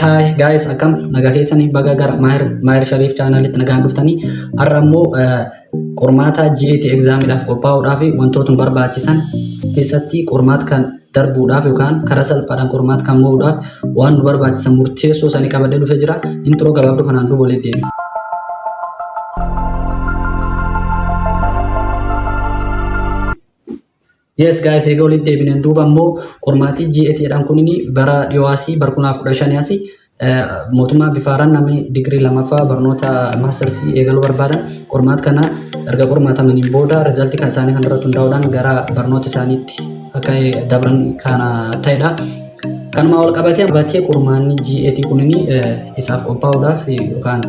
Hi guys, akkam nagaa keessanii? Baga gara Maahir Shariif chaanaalitti nagaan dhuftanii. Har'a immoo qormaata GAT exaamiidhaaf qophaa'uudhaaf wantoota nu barbaachisan keessatti qormaata kan darbuudhaaf yookaan karaa salphaadhaan qormaata kan mo'uudhaaf waan nu barbaachisan murteessoo sanii qabadhee dhufee jira. Intro gabaabduu kanaan duuba walitti deebi'a. Yes guys, eega walitti deebineen duuba immoo qormaatii GAT jedhan kunini bara dhiyoo asii, bara 2015 asii, mootummaa bifaaraan namni digirii lamaffaa barnoota maastarsii eegaluu barbaadan qormaata kana erga qormaatamaniin booda rizaltii kan isaanii kan irratti hundaa'uudhaan gara barnoota isaaniitti akka dabran kana ta'edha. Kanuma wal qabatee qabatee qormaanni GAT kunini isaaf qophaa'uudhaaf yookaan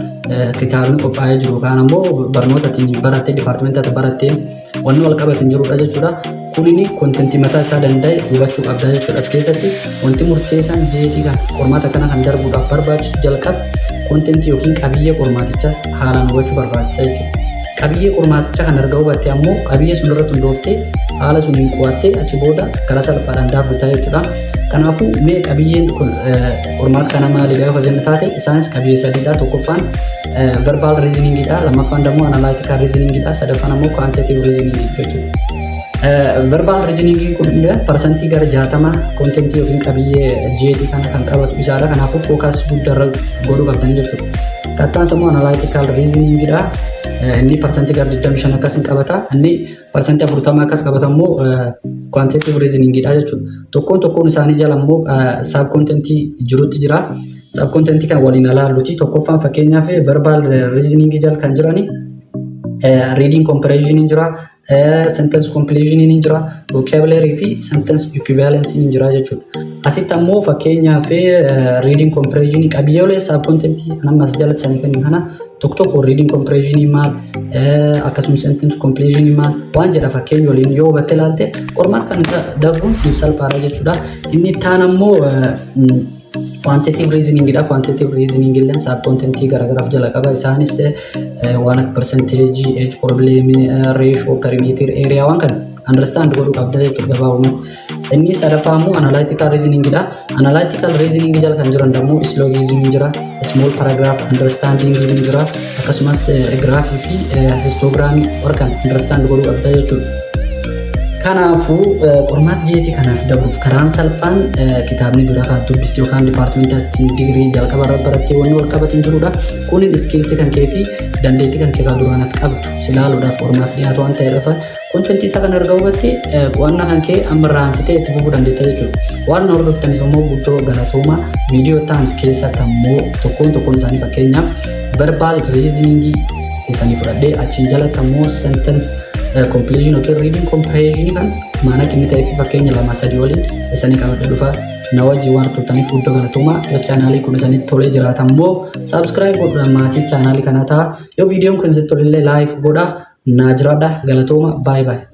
kitaabni qophaa'ee jiru yookaan ammoo barnoota ittiin barattee, dipaartimentii ati baratteen wanni wal qabate hin jirudha jechuudha. Kunini kontentii mataa isaa danda'e hubachuu qabda jechuudha. As keessatti wanti murteessaan GAT kan qormaata kana kan darbuudhaaf barbaachisu jalqaba kontentii yookiin qabiyyee qormaatichaas haalaan hubachuu barbaachisa jechuudha. Qabiyyee qormaatichaa kan erga hubatte ammoo qabiyyee sun irratti hundooftee haala suniin qo'attee achi booda karaa salphaadhaan darbitaa jechuudha. Kanaafuu mee qabiyyeen qormaata kana maalidha yoo jennu taate, isaanis qabiyyee sadiidha. Tokkoffaan verbal reasoningidha. Lammaffaan immoo analytical reasoningidha. Sadaffaan ammoo quantitative reasoning jechuudha. Verbal reasoning kun parsantii gara 60 kontentii yookiin qabiyyee GAT kana kan qabatu isaadha. Kanaafuu focus guddaa irra godhuu qabdanii jechuudha. Kattaan immoo analytical reasoningidha. Inni parsantii gara 25 akkas hin qabata. Inni parsantii 40 akkas qabata immoo quantitative reasoningidha jechuudha. Tokkoon tokkoon isaanii jala immoo sub contentii jirutti jira. Sub contentii kan waliin ilaalluti. Tokkoffaan fakkeenyaaf verbal reasoning jala kan jirani reading comprehension jira, sentence completion ni jira, vocabulary fi sentence equivalence ni jira jechuudha. Asitti ammoo fakkeenyaaf reading comprehension qabiyyeelee sub contentii ammas jalatti sanii kennu kana tokko tokko, reading comprehension maal, akkasumas sentence completion maal waan jedha fakkeenya waliin yoo hubatte ilaalte qormaata kan darbuun siif salphaadha jechuudha. Inni taan ammoo quantitative reasoning dha. Quantitative reasoning illee sub contentii garaagaraaf jala qaba. Isaanis waan akka percentage, age problem, ratio, perimeter, area waan kana understand godhuu qabda jechuudha gabaabumatti. Inni sadaffaa immoo analytical reasoning dha. Analytical reasoning jala kan jiran immoo syllogism jira, small paragraph understanding jira, akkasumas giraafii fi histoogiraamii warra kan understand godhuu qabda jechuudha. Kanaafuu qormaata GAT kanaaf dabruuf karaan salphaan kitaabni bira kan dubbisti yookaan dipaartimentii digirii jalqaba irra barattee wanni wal qabatu hin jirudha. Kunin skillsii kan kee fi dandeettii kan kee kan duraan ati qabdu si ilaaluudhaaf qormaata dhiyaatu waan ta'eef, kontentii isaa kan erga hubatte qo'annaa kan kee amma irraa aansitee itti fufuu dandeetta jechuudha. Waan na hordoftaniif immoo guddoo galatooma. Viidiyoo ta'an keessatti ammoo tokkoon tokkoon isaanii, fakkeenyaaf verbal reasoning isaanii fudhadhee, achiin jalatti ammoo sentence completion yookiin reading comprehension kan maana inni ta'ee fi fakkeenya lama sadii waliin isanii qabadhee dhufa. Na wajjin waan turtaniif guddoo galatooma. Yoo chaanaalii kun isanitti tolee jiraata immoo subscribe godhuudhaan maatii chaanaalii kanaa ta'a. Yoo viidiyoon kun isinitti tolellee like godhaa. Naa jiraadha, galatooma, baay'ee baay'ee.